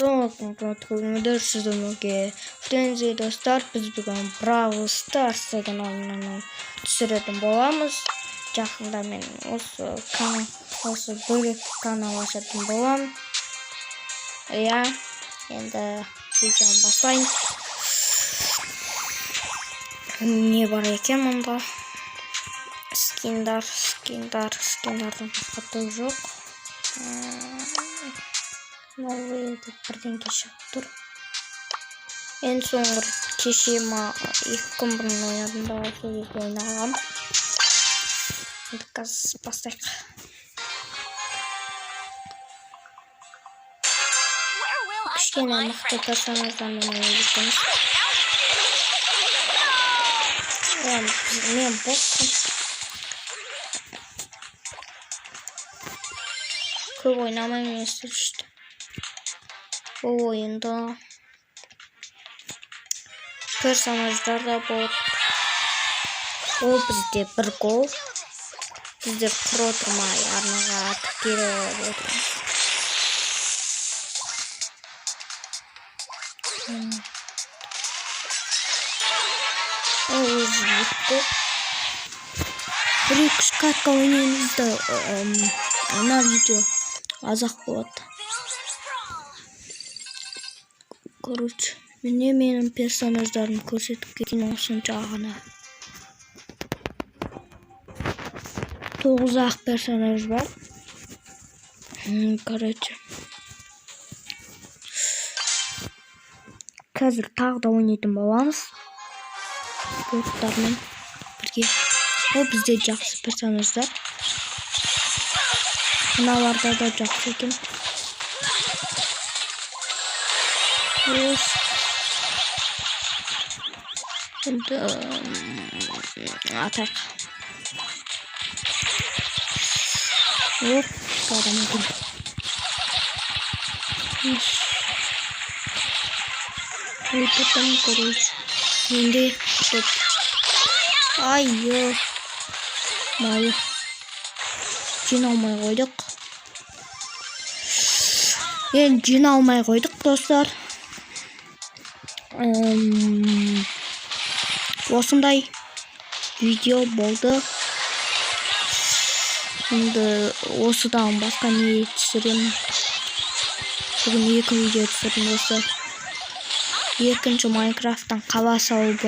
Сіздерге достар, біз бүгін Бравл Старс деген ойынын түсіретін боламыз. Жақында мен осы канал, осы бөлек канал ашатын боламын. Иә, енді видеоны бастайын. Не бар екен мұнда? Скиндар, скиндар, скиндардың басқа түгі жоқ. Новый деп бірдеңке шығып тұр. Ең соңғы рет кеше ма, 2 күн бұрын ойнадым да, сол кезде ойнағанмын. Енді қазір бастайық. Кішкене мықты персонаждармен ойнап жүргенбіз. Иә, мен ботпын. Көп ойнамаймын, если что. Бұл ойында персонаждар да бот. Ол бізде бір гол. Біздер құр отырмай арнаға тіркеліп отырмыз. Ол өзі екі гол. Бір екі үш катка ойнаймыз да, ана видео аз-ақ болады. Короче, міне, менің персонаждарым көрсетіп кетейін осынша ғана. Тоғыз ақ персонаж бар. Короче. Қазір тағы да ойнайтын боламыз. Боттармен бірге. Ол бізде жақсы персонаждар. Мыналарда да жақсы екен. Өс. Енді атайық. Оп, адам екен. И потом, короче, менде топ. Ай, ё. Мое. Жиналмай алмай қойдық. Енді жина алмай қойдық, достар. Осындай видео болды. Енді осыдан басқа не түсіремін? Бүгін екі видео түсірдім осы. Екінші Майнкрафттан қала салып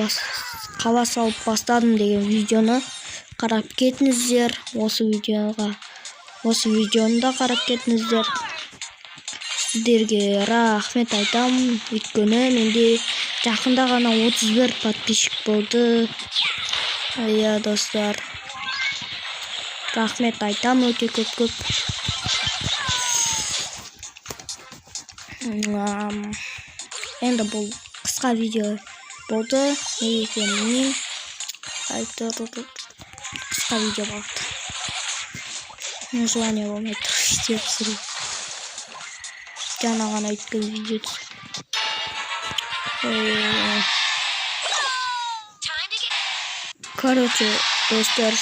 бастадым деген видеоны қарап кетіңіздер. Осы видеоға, осы видеоны да қарап кетіңіздер. Сіздерге рахмет айтамын, өйткені менде жақында ғана 31 подписчик болды. Иә, достар. Рахмет айтамын өте көп-көп. Енді бұл қысқа видео болды. Неге екенін білмеймін. Әйтеуір қысқа видео болды. Желание болмай тұр видео түсіру. Жаңа ғана өткен видео түсір. Короче, достар,